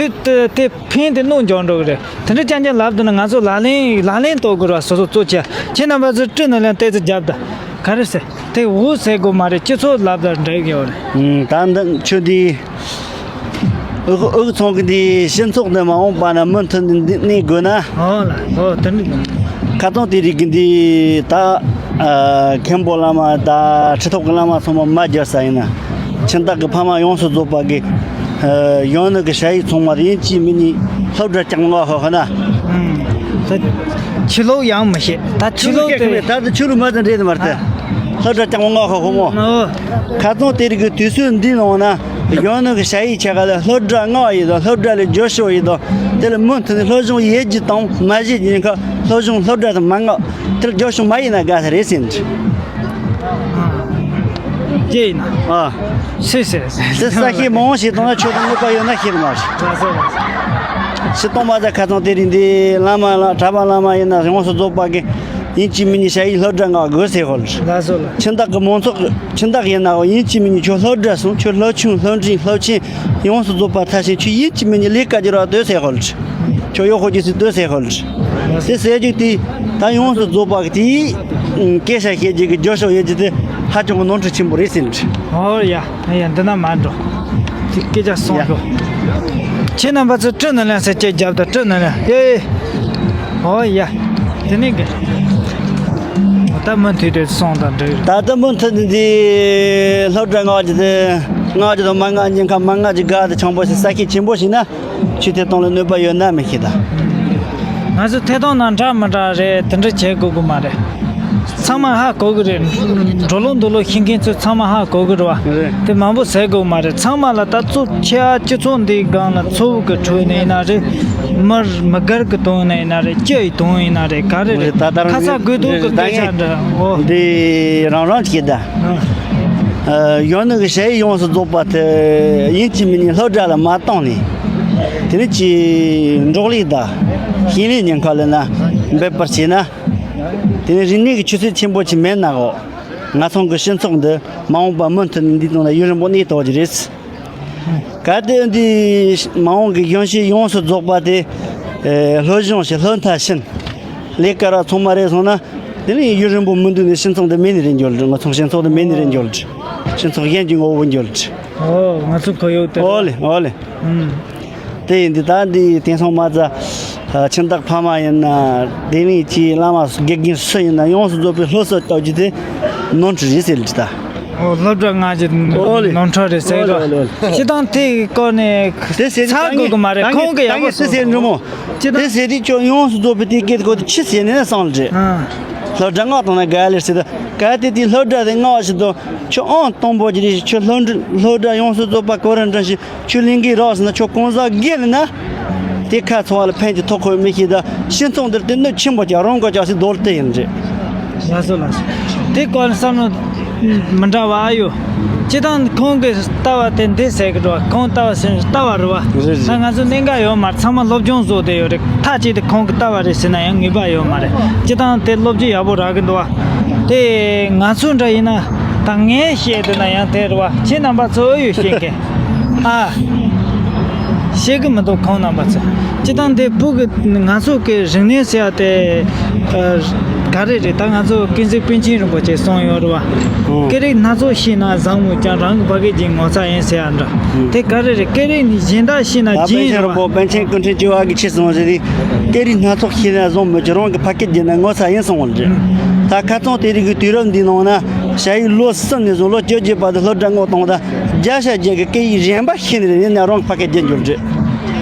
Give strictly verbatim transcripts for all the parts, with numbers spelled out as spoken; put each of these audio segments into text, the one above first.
དེ་དེ་ཕན་དེ་གནོད་འཇོག་འགྲོ་གི་རེད། དེ་འདྲ་རྐྱང་རྐྱང་ལབ་འདུག་ན་ང་ཚོ་ལག་ལེན་ལག་ལེན་གཏོང་དགོས་ར། སོ་སོ་གཙོ་ཆེ། ཁྱེད་རྣམ་པ་ཚོ་སྤྲིན་ནང་ལ་ཏོག་ཙམ་རྒྱབ་དང་། ག་རེ་ཟེར། དེ་འུ་ཟེར་དགོས་མ་རེད། སྤྱི་ཚོགས་ལབ་དང་འགྲིག་གི་ཡོད་རེད། ཨུམ། ད་འདི་ཁྱོད་འདི་ཨུ་ཨུ་ཚང་གི་འདི་སྤྱི་ཚོགས་འདི་མ་འོངས་པ་ན་མུ་མཐུད་ནས་འདི་གནས་དགོས་ན། ཨོ་ལ་ཨོ་དེ་འདྲ། ཁ་སང་དེ་རིགས་ཀྱི་འདི་ད་ཨ་མཁན་པོ་བླ་མ་ད་ཁྲི་ཐོག་གི་བླ་མ་ཚང་མ་མ་རྒྱབ་ས་ཡིན་ན། ཁྱིམ་བདག་གི་ཕ་མ་ཡོངས་སུ་རྫོགས་པ་གི་ཨ་ཡང་ནི་གི་ཞ་ཡི་ཚང་མ་ཡིན་གཅིག་མིན་གཉིས་སློབ་གྲྭ་རྐྱང་མ་ཧོ་ཧོ་ན། ཨུམ། ད་ཆོས་ལུགས་ཡང་མི་ཤེས། ད་ཆོས་ལུགས་དེ་ད་ད་ཆོས་ལུགས་མ་ད་འདྲེས་དེ་མ་རེད། ཨ། སློབ་གྲྭ་རྐྱང་མ་ཧོ་ཧོ་མོ། ཨོ། ཁ་སང་དེ་རིགས་ཀྱི་དུས་ཚོད་འདི་ནང་ན་ཡང་ནི་གི་ཞ་ཡི་ཆ་ག་ལ་སློབ་གྲྭ་སྔགས་ཡི་དང་སློབ་གྲྭ་ལ་རྒྱུགས་ཤོག་ཡི་དང་དེ་ལ་མུ་མཐུད་ནས་སློབ་སྦྱོང་ཡེད་རྒྱུ་དང་མ་བྱེད་རྒྱུ་ཁ་སློབ་སྦྱོང་སློབ་གྲྭ་དུ་མ་མངགས། དེར་རྒྱུགས་ཤོག་མ་ཡིན་ན་དགའ་ས་རེད་ཟེར་ནས། ཨ། ཅི་ཡིན་ན། ཨ། སུས་ཟེར། དེ་ས་ཤེས་མང་བོ་ཞིག་བཏང་ན་ཆོས་དང་གནོད་པ་ཡོད་ན་ཤེས་ཀྱི་མ་རེད། ལགས་སོ་ལགས་སོ། ཕྱི་གཏོང་མ་ཟ་ཁ་ཚང་དེ་རིང་འདི་བླ་མ་ལ་གྲྭ་པ་བླ་མ་ཡིན་ན་ཡོངས་སུ་རྫོགས་པ་གི་ཡིན་གཅིག་མིན་གཉིས་ཞ་ཡི་སློབ་གྲྭ་མངགས་དགོས་ཟེར་ཧོལ། ལགས་སོ་ལགས། ཁྱིམ་བདག་གི་མང་ཚོགས་ཁྱིམ་བདག་ཡིན་ནའང་ཡིན་གཅིག་མིན་གཉིས་ཁྱོད་སློབ་གྲྭ་སོང་ཁྱོད་སློབ་ཆུང་སློབ་འབྲིང་སློབ་ཆེན་ཡོངས་སུ་རྫོགས་པ་མཐར་ཕྱིན་ཁྱོད་ཡིན་གཅིག་མིན་གཉིས་ལས་ཀ་རྒྱུ་ར་སྡོད་ཟེར་ཧོལ། ཁྱོད་གཡོག་ཁོ་རྒྱུ་སི་སྡོད་ཟེར་ཧོལ། དེ་ཟེར་རྒྱུ་དེ་ད་ཡོངས་སུ་རྫོགས་པ་གི་དེའི་སྐད་ཆ་བཤད་རྒྱུ་གི་རྒྱུ་ཤོག་ཡོད་རྒྱུ་དེ་ཧ་ཅང་གི་ནོར་འཁྲུལ་ཆེན་པོ་རེད་ཟེར་ནས། ཨོ་ཡ་ཡ་འདི་ན་མ་འགྲོ། དེ་སྐད་ཆ་སོང་ཡ་འགྲོ། ཁྱེད་རྣམ་པ་ཚོ་སྤྲིན་ནང་ལན་ཟེར་སྐད་རྒྱབ་དང་སྤྲིན་ནང་ལན་ཡེ། ཨོ་ཡ། དེ་ནས་གི། ད་མུ་མཐུད་དེ་སོང་དང་འགྲིག་ད་ལྟ་མུ་མཐུད་དེ་སློབ་གྲྭ་མངགས་རྒྱུ་དེ་མངགས་རྒྱུ་དང་མ་མངགས་རྒྱུ་ཁ་མ་མངགས་རྒྱུ་དགའ་དེ་ཆང་པོ་ཞིག་ས་ཁྱི་ཆེན་པོ་ཞིག་ན། ཆུ་ཐེ་གཏོང་ལ་གནོད་པ་ཡོད་ན་མི་ཤེས་ད། ང་ཚོ་ཐད་གཏོང་ནང་འདྲ་མི་འདྲ་རེད། དེ་འདྲ་བྱེད་དགོས་ཀྱི་མ་རེད། ཚང་མ་ཧ་གོ་གི་རེད། འགྲོ་ལུགས་འདུག་ལུགས་ཤེས་མཁན་ཚོ་ཚང་མ་ཧ་གོ་གི་རེད་བ། རེད། དེ་མང་པོ་ཟེར་དགོས་མ་རེད། ཚང་མ་ལ་ད་གཙོ་ཆེ་བ་སྤྱི་ཚོགས་འདིའི་སྒང་ལ་ཚོ་བོ་གི་ཁྲོད་ནས་ཡིན་ན་རེད། མི་མི་སྒེར་གི་དོན་ནས་ཡིན་ན་རེད། སྤྱི་ཡི་དོན་ཡིན་ན་རེད། ག་རེ་རེད། ད་ད་རང་ཁ་ཚ་དགོས་གཏུག་གི་སྐད་ཆ་འདྲ་འོ། འདི་རང་རང་གི་ད། ཡང་ནི་གི་ཞ་ཡི་ཡོངས་སུ་རྫོགས་པ་དེ་ཡིན་གཅིག་མིན་གཉིས་སློབ་གྲྭ་ལ་མ་བཏང་ནས། དེ་ནི་ཅི་འབྲོག་ལས་དང་ཤེས་ལས་ཉེན་ཁ་ལས་ན་འབད་པར་བྱས་ན། དེ་ནི་རིག་གནས་ཀྱི་ཆུ་ཚད་ཆེན་པོ་ཅིག་མེད་ན་འོ། ང་ཚང་གི་སྤྱི་ཚོགས་འདི་མ་འོངས་པ་མུ་མཐུད་ནས་འདི་དང་ན་ཡུན་རིང་པོ་གནས་ཐུབ་ཀྱི་རེད། གལ་ཏེ་འདི་མ་འོངས་ཀྱི་གཞོན་སྐྱེས་ཡོངས་སུ་རྫོགས་པ་དེ་སློབ་སྦྱོང་ཞིག་སློབ་མཐར་ཕྱིན། ལས་ཀ་ར་ཚང་མ་རེད་སོང་ན། དེ་ནས་ཡུན་རིང་པོ་མི་འདུག་ནས་སྤྱི་ཚོགས་འདི་མེད་ནས་རེད་འགྱུར་འགྲོ། ང་ཚོ་སྤྱི་ཚོགས་འདི་མེད་ནས་རེད་འགྱུར་འགྲོ། སྤྱི་ཚོགས་གཞན་གྱི་ངོ་བོ་འགྱུར་འགྲོ། ཨོ་ང་ཚོ་ཁོར་ཡུག་དེ། ཨོ་ལེ་ཨོ་ལེ། ཨུམ། དེ་ཡིན་དུས་ད་འདི་དེང་སང་མ་ཚ་ཁྱིམ་བདག་ཕ་མ་ཡིན་ན་དེ་ནས་ཀྱི་བླ་མ་དགེ་རྒན་སུ་ཡིན་ན་ཡོངས་སུ་རྫོགས་པའི་སློབ་གསོ་ལྟ་རྒྱུ་དེ་ནོར་འཁྲུལ་རེད་ཟེར་གྱི་ད། ཨོ་སློབ་གྲྭ་ལྔ་གྱི་ཨོ་ལེ། ནོར་འཁྲུལ་རེད་ཟེར་ཨོ་ལེ་རོ། ཨོ་ལེ་ཨོ་ལེ། སྤྱི་བཏང་དེ་གི་སྐོར་ནས་དེ་ཟེར་དུས་ཚར་དགོས་གི་མ་རེད། ད་ཁོང་གི་ད་ཡག་པོ་གི་སུ་ཟེར་འགྲོ་མོ། སྤྱི་བཏང་དེ་ཟེར་དུས་ཁྱོད་ཡོངས་སུ་རྫོགས་པའི་དེ་སྐད་ཁོ་དེ་ཆི་ཟེར་ནས་སང་ལ་རེད། ཨ། སློབ་གྲྭ་མངགས་བཏང་ན་དགའ་ལེར་ཟེར་དུས་གལ་ཏེ་དེ་སློབ་གྲྭ་དེ་མངགས་ཞིག་ཏུ་ཁྱོད་ཨང་སྟོང་པོ་གྱི་རེད། ཁྱོད་སློབ་འབྲིང་སློབ་གྲྭ་ཡོངས་སུ་རྫོགས་པ་གོ་རིམ་འདྲ་ཞིག་ཁྱོད་ལས་འགན་རག་ཟིན་ན་ཁྱོད་གང་ཟག་སྒེར་ལ་ན། དེ་ཁ་ཚང་བ་ལ་ཕན་གྱི་ཐོགས་ཁོ་མི་ཤེས་ད་སྤྱི་ཚོགས་འདིར་དེ་གནོད་ཆེན་པོ་ཀྱང་རང་ག་ཅག་སི་རྡོལ་དེ་ཡིན་རེད། ལགས་སོ་ལགས་སོ། དེ་སྐོར་བསམ་བློ་མི་འདྲ་བ་ཨ་ཡོད། སྤྱི་བཏང་ཁོང་གི་ལྟ་བ་དེ་འདི་ཟེར་གི་འགྲོ་བ། ཁོང་ལྟ་བ་ཟེར་ལྟ་བ་རེད་བ། རེད་རེད། ད་ང་ཚོ་གནད་འགག་ཡོད་མ་རེད། ཚང་མ་སློབ་སྦྱོང་བཟོ་བསྡད་ཡོད་རེད། མཐའ་གཅིག་ཏུ་ཁོང་གི་ལྟ་བ་རེད་ཟེར་ན་ཡང་ངེས་པ་ཡོད་མ་རེད། སྤྱི་བཏང་དེ་སློབ་སྦྱོང་ཡག་པོ་རག་གི་འདུག་བ། དེ་ང་ཚོ་འདྲ་ཡིན་ན་ད་ངས་བཤད་འདོད་ན་ཡང་དེ་རེད་བ། ཁྱེད་རྣམ་པ་ཚོ་ཨེ་ཡོད་བཤད་མཁན། ཨ། བཤད་གི་མི་འདུག་ཁོང་རྣམ་པ་ཚོ། སྤྱི་བཏང་དེ་བུ་གི་ང་ཚོ་གི་རིག་གནས་ཟེར་ཡ་དེ། ཨ། ག་རེ་རེད། ད་ང་ཚོ་ཀུན་གཟིགས་པཎ་ཆེན་རིན་པོ་ཆེས་གསུངས་ཡོད་རེད་བ། ཨོ། སྐད་རིགས་སྣ་ཚོགས་ཤེས་ན་བཟང་མོད་ཀྱང་རང་གི་ཕ་སྐད་ཀྱི་ངོ་ཚ་ཡིན་ཟེར་ཡ་འདྲ། ཨོ། དེ་ག་རེ་རེད། སྐད་རིགས་ནི་གཞན་དག་ཤེས་ན་ད་པཎ་ཆེན་རིན་པོ་པཎ་ཆེན་སྐུ་ཕྲེང་བཅུ་བ་གིས་ཅི་གསུངས་ཟེར་ཏེ། སྐད་རིགས་སྣ་ཚོགས་ཤེས་ན་བཟང་མོད་ཀྱང་རང་གི་ཕ་སྐད་བརྗེད་ན་ངོ་ཚ་ཡིན་གསུངས་པ་རེད། ད་ཁ་སང་དེ་རིང་གི་དུས་རབས་འདིའི་ནང་ན་ཞ་ཡི་ལོ་གསུམ་ནས་བཟུང་ལོ་བཅོ་བརྒྱད་བར་དུ་སློབ་གྲྭ་སྔོག་བཏང་ད་བརྒྱ་ཆ་བརྒྱ་གི་སྐད་ཡིག་གཞན་པ་ཤེས་ནི་རེད། ཡིན་ན་རང་གི་ཕ་སྐད་བརྗེད་འགྱུར་རེད།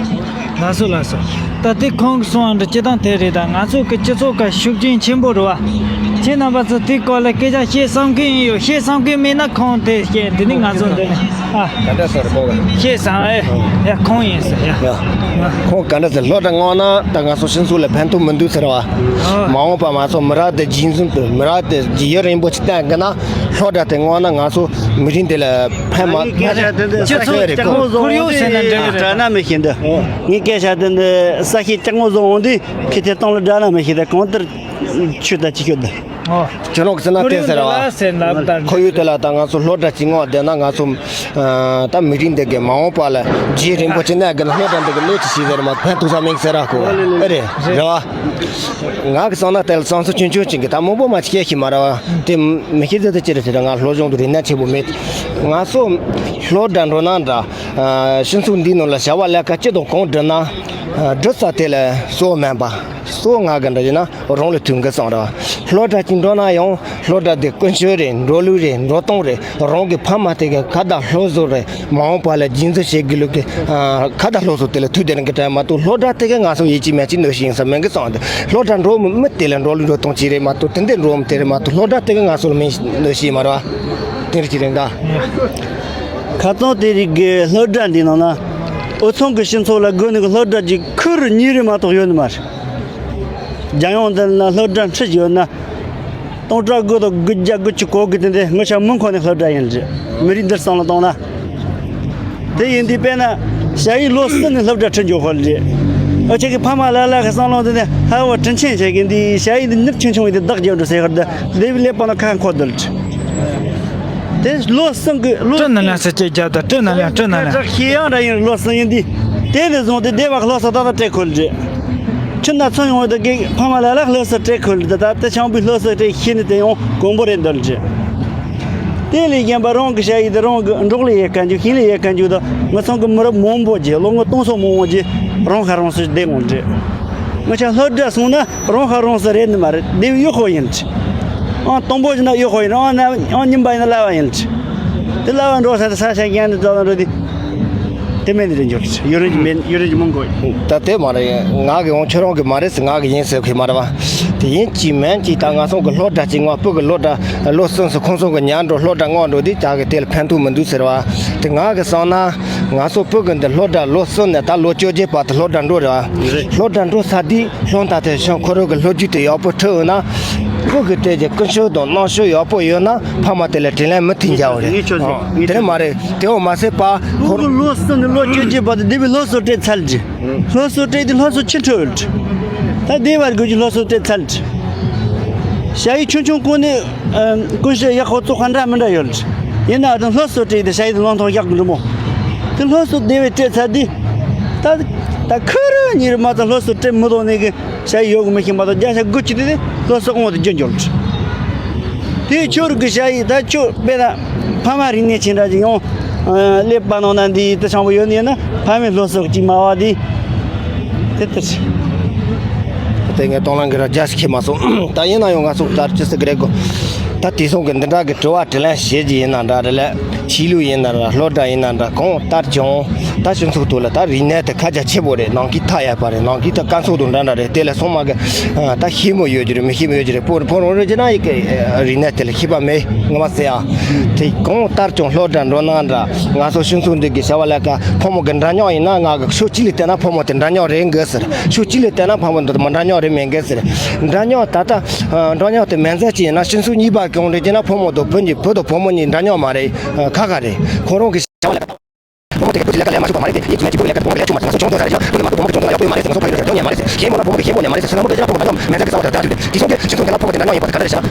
ལགས་སོ་ལགས་སོ། ད་དེ་ཁོང་གིས་གསུངས་པ་འདྲ་སྤྱི་བཏང་དེ་རེད། ད་ང་ཚོ་གི་སྤྱི་ཚོགས་ཁ་ཤུགས་རྐྱེན་ཆེན་པོ་རེད་བ། ཁྱེད་རྣམ་པ་ཚོ་དེའི་སྐོར་ལ་སྐད་ཆ་བཤད་བསམ་མཁན་ཡིན་ཡོད། བཤད་བསམ་མཁན་མེད་ན་ཁོང་དེ་བཤད། འདི་ནི་ང་ཚོ་འདི་ནི་ཨ། ག་འདྲ་ཟེར་གོ་བ། བཤད་བསམ་ཨེ། ཡ་ཁོང་ཡིན་ཟེར་ཡ། ཡ། ཁོང་ག་འདྲ་ཟེར། སློབ་གྲྭ་སྔོག་ན་ད་ང་ཚོ་སྤྱི་ཚོགས་ལ་ཕན་ཐོགས་མི་འདུག་ཟེར་བ། ཨ། མ་འོངས་པ་ང་ཚོ་མི་རབས་དེ་རྗེས་འཛིན་དུ་མི་རབས་དེ་རྗེས་ཡུན་རིང་པོ་ཅིག་བསྟན་དགོས་ན་སློབ་གྲྭ་དེ་སྔོག་ན་ང་ཚོ་མི་རིགས་འདི་ལ་ཕན་མ་ངའི་སྐད་ཆ་དེ་འདི་ས་ཤེད་ལྕགས་མོ་བཟོ་འོང་དུས་དྲ་ན་མི་ཤེས་འདི། ངའི་སྐད་ཆ་དེ་འདི་ས་ཤེད་ལྕགས་མོ་བཟོ་འོང་དུས་ཁྱེད་དེ་སྟོང་ལ་དྲ་ན་མི་ཤེས་འདི། གང་ལྟར་ཆུ་ད་ཅི་ཤོད་འདི། ཨོ། ཁྱོད་རང་གི་སེམས་ནང་བསྟན་ཟེར་བ། ཁོར་ཡུག་དེ་ལ་ད་ང་ཚོ་སློབ་གྲྭ་གཅིག་སྔོག་བསྡད་ན། ང་ཚོ་ད་མི་རིགས་འདི་གི་མ་འོངས་པ་ལ་རྗེས་རིང་པོ་ཅིག་གནས་དགོས་ན། སློབ་གྲྭ་འདི་གི་གནས་ཅིག་ཤེས་ཟེར་མ། ཕན་ཐོགས་ས་མེད་ཟེར་ར་ཁོ། ཨེ་རེད། རེད་བ། ང་གི་བསམ་ན་དེ་ལ་བསམ་ཚུལ་ཆུང་ཆུང་ཅིག་གི། ད་མང་པོ་མ་ཅིག་བཤད་ཤེས་མ་རེད་བ། དེ་མི་ཤེས་ཟེར་དེ་ཅི་རེད་ཟེར་ན། ང་སློབ་སྦྱོང་དུ་རིག་གནས་ཆེན་པོ་མེད། ང་ཚོ་སློབ་གྲྭ་འགྲོ་ན་འདྲ། སྤྱི་ཚོགས་འདིའི་ནང་ལ་བྱ་བ་ལས་ཀ་ཅི་དང་གང་སྒྲུབ་ན། སྒྲུབ་ས་དེ་ལ་གཙོ་བོ་མིན་པ། གཙོ་བོ་ང་གི་འདྲ་ཡིན་ན་རང་ལ་ཐུག་གི་བསམ་ར། སློབ་གྲྭ་གཅིག་འགྲོ་ན་ཡང་སློབ་གྲྭ་དེ་ཀུན་སྤྱོད་རེད། འགྲོ་ལུགས་རེད། འགྲོ་སྟངས་རེད། རང་གི་ཕ་མ་དེ་གི་ཁ་བརྡ་སློབ་གསོ་རེད། མ་འོངས་པ་ལ་རྗེས་འཛིན་བྱེད་དགོས་ལུགས་ཀྱི་ཁ་བརྡ་སློབ་གསོ་དེ་ལ་ཐུག་བསྡད་ནི་གི་གྲས་མ་གཏོགས། སློབ་གྲྭ་དེ་གི་ང་ཚོ་ཡིད་ཆེས་མེད་ཅིག་གནོད་ཤེས་ཡིན་ས་མིན་གི་བསམ་འདུག། སློབ་གྲྭ་འགྲོ་མི་དེ་ལ་འགྲོ་ལུགས་འགྲོ་སྟངས་ཅིག་རེད་མ་གཏོགས། དེ་འདྲ་འགྲོ་མི་དེ་རེད་མ་གཏོགས། སློབ་གྲྭ་དེ་གི་ང་ཚོ་ལ་མི་གནོད་ཤེས་མ་རེད་བ། དེ་འདྲ་ཅིག་རེད་ད། ཁ་སང་དེ་རིང་གི་སློབ་གྲྭ་འདི་ནང་ན། འུ་ཚང་གི་སྤྱི་ཚོགས་ལ་དགོས་ནི་གི་སློབ་གྲྭ་གཅིག་ཁུར་གཉིས་རེ་མ་གཏོགས་ཡོད་ནི་མ་རེད། རྒྱལ་ཡོངས་འདི་ན་སློབ་གྲྭ་ཁྲི་ཡོད་ན། སྟོང་ཕྲག་དགུ་དང་དགུ་བརྒྱ་དགུ་བཅུ་གོ་དགུ་དེ་འདི་ངོ་ཆ་མི་མཁོ་ནི་སློབ་གྲྭ་ཡིན་རེད། མི་རིགས་འདིར་བསམ་བློ་བཏང་ན། དེ་ཡིན་དུས་དཔེར་ན་ཞ་ཡི་ལོ་གསུམ་ནས་སློབ་གྲྭ་ཁྲིད་འཇོག་ཧོལ་རེད། ཨ་ཅག་གི་ཕ་མ་ལ་ལ་གི་བསམ་བློ་དེ་ནས་ཧ་བ་དྲིན་ཆེན་བྱེད་ཀྱི་འདི་ཞ་ཡི་འདི་ནུབ་ཆུང་ཆུང་ཡིན་དུས་བདག་རྒྱབ་འགྲོ་ཟེར་ཧོལ་དུ་དེ་བི་ལེ་པ་ན་ཁ་འཁོར་དུ་ལ། དེ་ལོ་གསུམ་གི་ལོ། སྤྲིན་ནང་ལ་ཟེར་གྱི་རྒྱབ་དང་སྤྲིན་ནང་ལ་སྤྲིན་ནང་ལ། ཤེས་ཡང་འདྲ་ཡིན་ལོ་གསུམ་ཡིན་དུས། དེ་ནས་བཟུང་སྟེ་སྡེ་བ་སློབ་གསོ་ཏག་ཏག་སྤྲད་ཁོལ་རེད། ཁྱིམ་ན་ཚུར་ཡོང་བའི་དུས་ཀྱི་ཕ་མ་ལ་ལ་སློབ་གསོ་སྤྲད་ཁོལ་རེད། ད་ལྟ་ཆང་བུའི་སློབ་གསོ་སྤྲད་ཤེས་ནི་དེ་ཡང་དཀོན་པོ་རེད་འདོད་རེད། དེ་ལས་གཞན་པ་རང་གི་ཞ་ཡི་དེ་རང་གི་འབྲོག་ལས་ཡེ་མཁན་རྒྱུ་ཤིང་ལས་ཡེ་མཁན་རྒྱུ་དང་ང་ཚང་གི་མི་རབས་མང་པོ་རྗེས་ལོ་ངོ་སྟོང་ཚོ་མང་པོ་རྗེས་རང་ཁ་རང་སོ་བསྡད་འོང་རེད། ང་ཆ་སློབ་གྲྭ་སོང་ན་རང་ཁ་རང་སོ་རེད་ནི་མ་རེད། དེ་གཡོག་པོ་ཡིན་རེད། ཨང་དང་པོ་ཞིག་ན་གཡོག་པོ་ཡིན་རེད། ཨང་ན་ཨང་གཉིས་པ་ཡིན་ན་གླ་བ་ཡིན་རེད། དེ་གླ་བ་འགྲོ་ས་དེ་ས་ཆ་གཞན་དུ་འགྲོ་ན་འགྲོ་དེ། དེ་མིན་དེ་འཇོག་ཡོད་རེད་མིན་ཡོད་རེད་མང་གོ། ད་དེ་མ་རེད། ང་གི་འོང་ཁྱོད་རང་གི་མ་རེད་ཟེར། ང་གི་ཡིན་ཟེར་གི་མ་རེད་བ། དེ་ཡིན་གཅིག་མིན་གཅིག་ད་ང་ཚོ་གི་སློབ་གྲྭ་གཅིག་སྔོག་བུ་གི་སློབ་གྲྭ་ལོ་གསུམ་སོ་ཁོང་ཚོ་གི་ཉར་འགྲོ་སློབ་གྲྭ་སྔོག་འགྲོ་དེ་ད་གི་དེ་ལ་ཕན་ཐོགས་མི་འདུག་ཟེར་བ། དེ་ང་གི་བསམ་ན་ང་ཚོ་བུ་གི་འདི་སློབ་གྲྭ་ལོ་གསུམ་ནས་ད་ལོ་བཅོ་བརྒྱད་བར་དུ་སློབ་གྲྭ་འགྲོ་རེད་བ། སློབ་གྲྭ་འགྲོ་ས་དེ་སློབ་མཐར་ཐོན་ཤོང་ཁོ་རང་གི་ལོ་རྒྱུས་དེ་ཡག་པོ་ཁྲིད་འོང་ན། བུ་གི་དེ་གི་ཀུན་སྤྱོད་དང་རྣམ་དཔྱོད་ཡག་པོ་ཡོད་ན་ཕ་མ་དེ་ལ་དྲིན་ལན་མི་མཐུན་རྒྱག་བ་རེད། དེ་མ་རེད། དེ་འོ་མ་ཟད་པ་ཁོ་རང་ལོ་གསུམ་ནས་ལོ་བཅོ་བརྒྱད་བར་དུ་སྡེ་བའི་སློབ་གསོ་སྤྲད་ཚར་རེད། སློབ་གསོ་སྤྲད་དེ་སློབ་གསོ་ཕྱིར་འཕྲོད་ཡོད་རེད། ད་སྡེ་བར་དགོས་ཀྱི་སློབ་གསོ་སྤྲད་ཚར་རེད། ཞ་ཡི་ཆུང་ཆུང་ཀུན་ནས་ཀུན་སྤྱོད་ཡག་པོ་བཙོག་པ་འདྲ་མི་འདྲ་ཡོད་རེད། ཡིན་ན་ད་སློབ་གསོ་སྤྲད་དེ་ཞ་ཡི་དེ་ལོན་ཐོག་ཡག་གི་འགྲོ་མོ། དེ་སློབ་གསོ་སྡེ་བས་སྤྲད་ཚར་དུས། ད་ད་ཁུ་རུ་ཉིན་རེ་མ་ཚད་སློབ་གསོ་སྤྲད་མི་ཐོག་ནས་གི་ཞ་ཡི་ཡོད་གི་མི་ཤེས་མ་གཏོགས་བརྒྱ་ཆ་དགུ་བཅུ་དེ་དེ་སློབ་གསོ་དབང་དུ་བསྒྱུར་འགྱུར། དེ་ཁྱོད་རིག་གི་ཞ་ཡི་ད་ཁྱོད་དཔེ་ད་ཕ་མ་རིག་གནས་ཆེ་འདྲ་ཅིག་ཡོང་སླེབས་པ་ནང་ན་འདི་དེ་ཆང་པོ་ཡོད་ནི་ཡིན་ན་ཕ་མའི་སློབ་གསོ་གཅིག་མ་བ་འདི་དེ་ལྟར། དེ་ངས་གཏོང་ལང་གི་ར་རྒྱ་ཞིག་ཁྱེར་མ་སོང་། ད་ཡིན་ན་ཡང་ང་ཚོ་ལྟར་ཅི་ཟེར་གི་རེད་གོ། ད་དེ་སོང་གི་འདི་འདྲ་གི་དྲི་བ་དྲིས་ལན་བྱེད་ཀྱི་ཡིན་ན་འདྲ་རེད་ལ། ཆོས་ལུགས་ཡིན་ན་འདྲ། སློབ་གྲྭ་ཡིན་ན་འདྲ། གང་ལྟར་ཀྱང་ད་སྤྱི་ཚོགས་ཐོག་ལ་ད་རིག་གནས་དེ་ཁ་རྒྱ་ཆེ་པོ་རེད། ནང་གི་ཐག་ཡག་པ་རེད། ནང་གི་ད་དཀའ་ཚོགས་དང་འདྲ་འདྲ་རེད། དེ་ལ་སོང་མ་གི་ད་ཤེས་མོ་ཡོད་ཀྱི་རེད། མི་ཤེས་མོ་ཡོད་ཀྱི་རེད། ཕོ་ཕོ་རང་རེད་ཀྱི་ན་ཡི་གེ་རིག་གནས་དེ་ལ་ཤེས་པ་མེད་ངོ་མ་ཟེར་ཡ། དེ་གང་ལྟར་ཀྱང་སློབ་གྲྭ་འགྲོ་ན་འདྲ། ང་ཚོ་སྤྱི་ཚོགས་འདི་གི་བྱ་བ་ལས་ཀ་ཕོ་མོ་གི་འདྲ་མཉམ་ཡིན་ན། ང་གི་ཕྱོགས་གཅིག་ལ་བལྟས་ན་ཕོ་མོ་དེ་འདྲ་མཉམ་རེད་འགི་ཟེར། ཕྱོགས་གཅིག་ལ་བལྟས་ན་ཕོ་མོ་འདི་མི་འདྲ་མཉམ་རེད་མེད་འགི་ཟེར། འདྲ་མཉམ་ད་ལྟ་འདྲ་མཉམ་དེ་མན་ཚད་ཅིག་ཡིན་ན་སྤྱི་ཚོགས་གཉིས་པ་གང་རེད་ཅེ་ན། ཕོ་མོ་དང་བུ་གཉིས། བུ་དང་བུ་མོ་གཉིས་འདྲ་མཉམ་མ་རེད། ཁ་ཁ་རེད། ཁོ་རང་གི་བྱ་བ་ལས་ཀ་ཕོ་མོ་དེ་གི་བུ་གི་ལས་ཀ་ལས་མ་ཤོག་པ་མ་རེད་དེ། ཡིད་ཀྱི་མེད་ཀྱི་བུ་ལས་ཀ་དེ་ཕོ་མོ་ལས་ཀ་ཆུང་མ་རེད། ང་ཚོ་ཆུང་ཆུང་ལ་ཡག་པོ་ཡོད་མ་རེད་ཟེར། ང་ཚོ་ཕ་ཡུལ་ལ་ཡག་པོ་ཡོད་མ་རེད་ཟེར། ཤེས་མོ་ན་ཕོ་མོ་གི་ཤེས་མོ་ལས་མ་རེད་ཟེར། སེམས་ལ་མོ་དེ་ཅི་ན་ཕོ་མོ་འདྲ་མཉམ་མན་ཚད་ཀྱི་ས་བ་དེ་ད་དུས་དེ་སོང་གི་སྤྱི་ཚོགས་འདི་ལ་ཕོ་མོ་དེ་འདྲ་མཉམ་ཡིན་པ་དེ་ག་རེ་རེད་ཤག